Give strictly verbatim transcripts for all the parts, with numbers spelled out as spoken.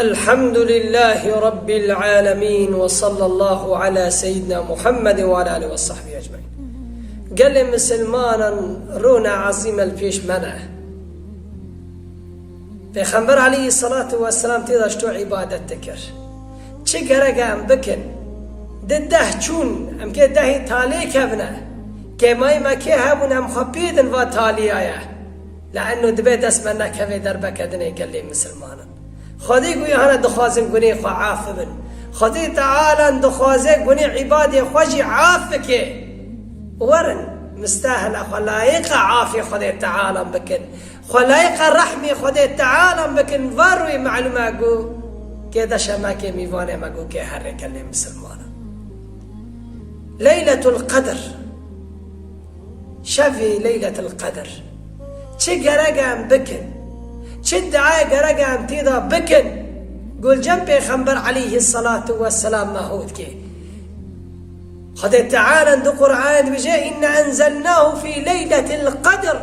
Elhamdulillahî Rabbil alemin ve sallallahu ala seyyidina Muhammed ve ala alihi ve sahbihi ecmaîn. Gelê misilmanan, rûna ezîm el pêş me ne. Pêxember aleyhissalatu vesselam tê de ji to îbadet dikir. Çi gerek e em bikin? Di deh çûn, em kê dehê talê kevine. Kêmayî me kê hebûn, em xwe pê din va taliya ye. Le'enno dibe dest me nekeve derbeke dinê gelê misilmanan. Xwedê gunahana dixwazin gunê xwe af bibin. Xwedê Teala dixwaze gunê îbadê xwe jî af bike. Werin, mistahil e, xwe layiqa afê Xwedê Teala bikin. Xwe layiqa rehmê Xwedê Teala bikin. Va rûyê melûm e ku kê deşe me, kê mîvanê me ku kê herê gelê misilmanan. Leyletul Qedr. Şevê Leyletil Qedr. Çi gerek e em bikin? Çi diayê gerek e em tê de bikin? Gulcem Pêxember aleyhissalatu vesselam me hot kê. Xwedê Teala di Qur'anê dibêje, "Inna enzelnahu fî leyletil qedr."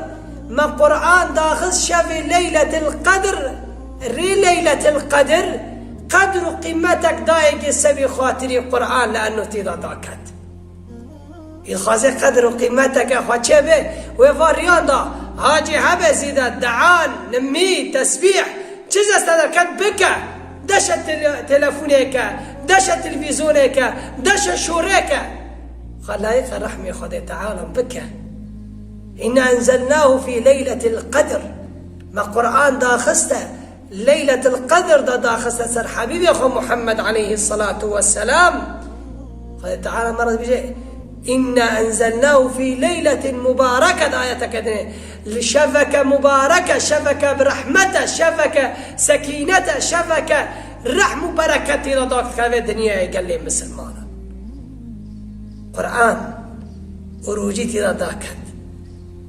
Me Qur'an daxist şevê Leyletil Qedr, rê Leyletil Qedr, qedr û qîmetek dayê kê sebî xatirî Qur'an li enno tê de daket. Dixwaze qedr û qîmeteke xwe çêbe, wê va riyan da, hacî hebe zîde, dean, nimî, tesbîh, çi zeste derket bike, deşe tele-, telefoneke, deşe televîzyoneke, deşe şoreke. Xwe layiqa rehmê Xwedê Teala bike. Inna enzelnahu fî leyletil qedr. Me Qur'an daxiste, Leyletil Qedr da daxiste ser Habîbê xwe Muhammed aleyhissalatu vesselam. Xwedê Teala me re dibêje, "Inna enzelnahu fî leyletin mubareke" da ayeteke dinê. Li şeveke mubareke, şeveke bi rehmete, şeveke sekînete, şeveke rehm û bereketê da dakeve dinyayê gelê misilmanan. Qur'an û rojî tê de daket.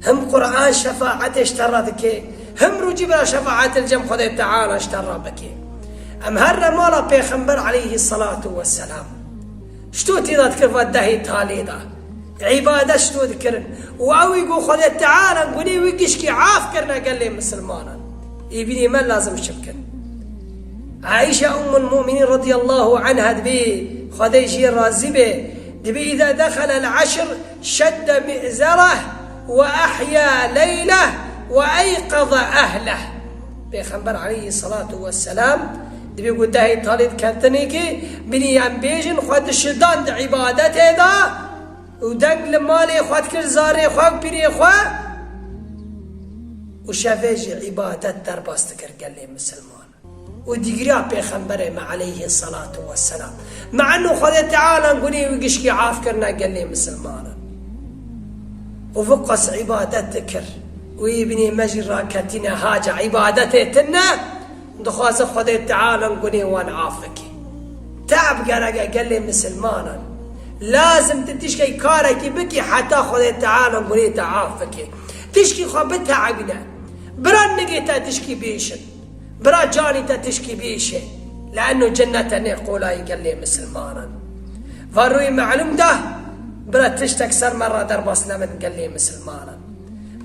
Him Qur'an şefaetê ji te re dike, him rojî bira şefaet li cem Xwedê Teala ji te re bike. Em her re mala Pêxember aleyhissalatu vesselam. Ji to tê de dikir va dehê talê de. Îbadet ji to dikirin. Û ew ê ku Xwedê Teala gunê wî gişkî af kirine gelê misilmanan. Ê bînê me lazim çi bikin? Aîşe Ummul Mu'minin radiyallahu anha dibê, Xwedê jê razî be, dibê, "Îza dexelel eşr şedde mi'zereh ve ehya leyleh ve eyqaza ehleh." Pêxember aleyhissalatu vesselam dibê ku dehê talê diketinê ki, binî em bêjin, xwe dişidan di îbadetê de û deng li malê xwe dikir, zarê xwe û pîrê xwe û şevê jî îbadet derbas dikir gelê misilman. Û digriya Pêxemberê me aleyhissalatu vesselam. Me enno Xwedê Teala gunê wî gişkî af kirine gelê misilmanan. Û vê qas îbadet dikir. Û ê binê me jî raketîne haca îbadetê tine, dixwaze Xwedê Teala gunê wan af bike. Te'b gereke gelê misilmanan. Lazim tu tişkê karekî bikî heta Xwedê Teala gunê te af bike. Tişkî xwe bite'bîne. Bira nigê te tişkî bêşin. Bira canî te tişkî bêşe. Le'enno cennete nê qolayî gelê misilmanan. Va rûyê melûm da, bira tiştek ser me re derbas nebin gelê misilmanan.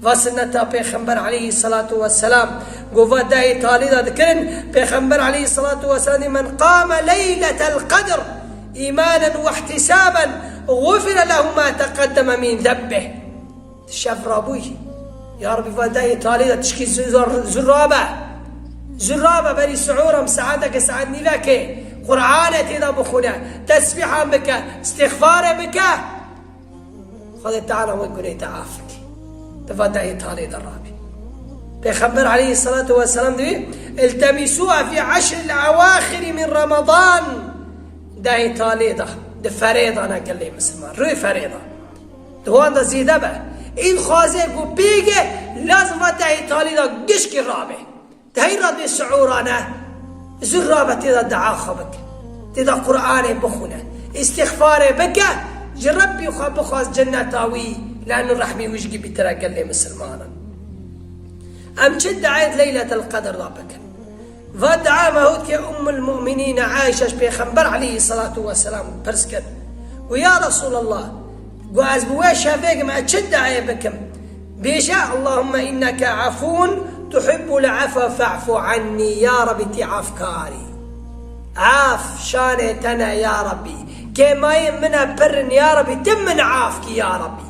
Va sinneta Pêxember aleyhissalatu vesselam, ku va dehê talê de dikirin, Pêxember aleyhissalatu vesselam dî, "Men qame leyletel qedr îmanen ve ihtisaben, gufire lehu ma teqeddeme min zenbih." Şev rabûyî. Ya Rebî, va dehê talê de tişkî zu-, zor-, zû rabe. Zû rabe, berî sihûr em saeteke, saet nîvekê Qur'anê tê de bixwîne, tesbîhan bike, îstixfarê bike. Xwedê Teala wê gunê te af bike. Di va dehê talê de rabî. Pêxember aleyhissalatu vesselam dibê, "İltemisuha fi eşril ewaxiri min Ramadan." Dehê talê de, di ferê de ne gelê misilman. Rûyê ferê de. Di wan de zêde be. Ê dixwaze ku pêge lazim va dehê talî de gişkî rabe. Di hey re dê siûrane, zû rabe tê de dua xwe bike. Tê de Qur'anê bixwine. Îstixfarê bike, ji Rebbî xwe bixwaz cenneta wî, lano rehmî wî ji gî bîtire gelê misilmanan. Em çi duayê di Leyletel Qedr de bikin? Va dua me hût ke Ummul Mu'minîn Aîşe ji Pêxember aleyhissalatu vesselam pirs kir. Û ya Resulallah, got ez bi wê şevê me çi duayê bikim? Bêje, Allahümme inneke afun tuhibbul afwe fa'fu anni, ya Rebî tî afkarî. Af şanê te ne ya Rabbî. Kêmayên min e pir in ya Rabbî, tu min af kî ya Rabbî.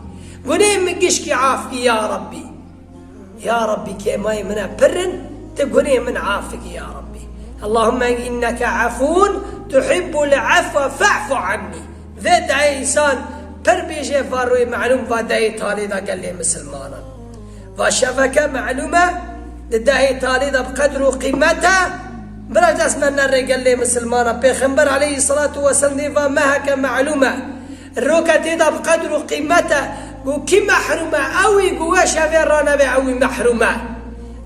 Gunê min gişkî af kî ya Rabbî. Ya Rabbî, kêmayên min e pir in, tu gunê min af kî ya Rabbî. Allahümme inneke afûn tuhibbul afwe fa'fu anni. Vê dayê însan pir bêje, va rûyê melûm va dehê talê de gelê misilmanan. Va şeveke melûm e, di dehê talê de bi qedr û qîmet e. Bira dest me nerê gelê misilmanan. Pêxember aleyhissalatu vesselam dê va meheke melûm e. Roke tê de bi qedr û qîmet e. Got kî mehrûm e? Ewî got wê şevê ranebe ewî mehrûm e.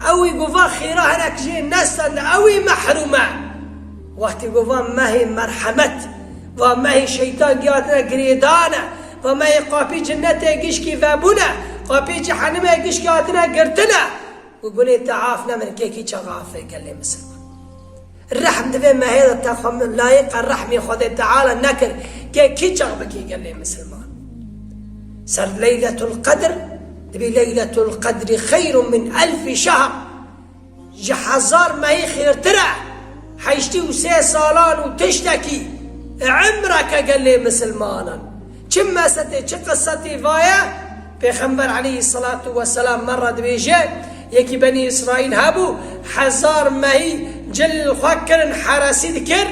Ewî got va xêra hinek jê nestende ewî mehrûm e. Wextî got va mehê merhemet, va mehê şeytan gihatine girêdan e, va mehê qapî cinnetê gişkî vebûne, qapî cehenimê gişkî hatine girtine. Û gunê te af nemin kê kî çaxa afê gelê misilman. Rehm divê mehê de te xwe layiqa rehmê Xwedê Teala nekir, kê kî çax bikî gelê misilman. Ser Leyletul Qedr, dibî Leyletul Qedri xeyrun min elfî şehr. Ji hezar mehî xêrtir e. Heştî û sê salan û tiştekî, emreke gelê misilmanan. Çi mesetê, çi qisetê vaye? Pêxember aleyhissalatu vesselam merra dibêje, yekî Benî Îsraîl hebû, hezar mehî cil xwe kirin, heresî dikir.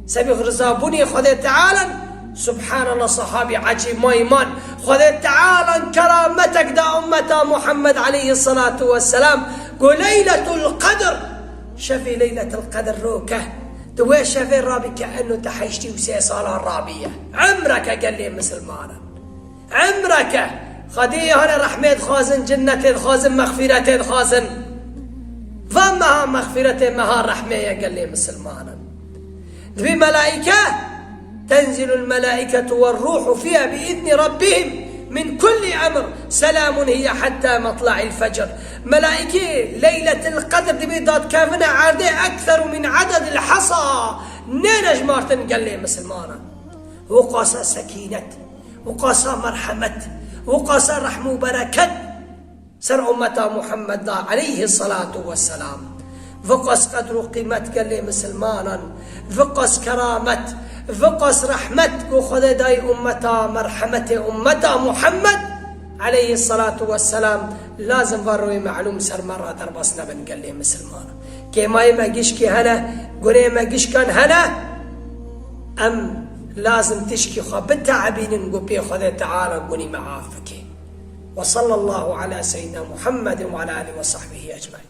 Sebî rizabûnê Xwedê Tealan, Subhanallah, sahabî ecîb ma îman. Xwedê Tealan kerametek da ummeta Muhammed aleyhissalatu vesselam. Go Leyletul Qedr, şevê Leyletul Qedr roke. Tu wê şevê rabî ke eno te heştî û sê salan rabîye. Emreke gelê misilmanan. Emreke. Xwedê hane rehmê dixwazin, cinnetê dixwazin, mexfîretê dixwazin. Va meha mexfîretê, meha rehmê ye gelê misilmanan. Dibî melaîke, tenzilul melaîketu ve ruhu fiha bi izni rabbihim min kulli emr, selamun hiye hatta matla'il fecr. Melaîkê Leyletil Qedr dibî dadkevine erdê ekseru min ededil hasa, nêne jmartin gelê misilmanan. Wiqasa sekînet, wiqasa merhemet, wiqasa rehm û bereket ser ummeta Muhammed da aleyhissalatu vesselam. Viqas qedr û qîmet gelê misilmanan, viqas keramet, viqas rehmet ku Xwedê dayî ummeta merhemetê ummeta Muhammed aleyhissalatu vesselam, lazim va rûyê melûm ser me ra derbas nebin gelê misilmanan. Kêmayê me gişkî hene, gunê me gişkan hene, em lazim tişkî xwe biteebînin ku pê Xwedê Teala gunî me af bike. Ve sallallahu ala seyyidina Muhammedin ve ala alihi ve sahbihi ecmaîn.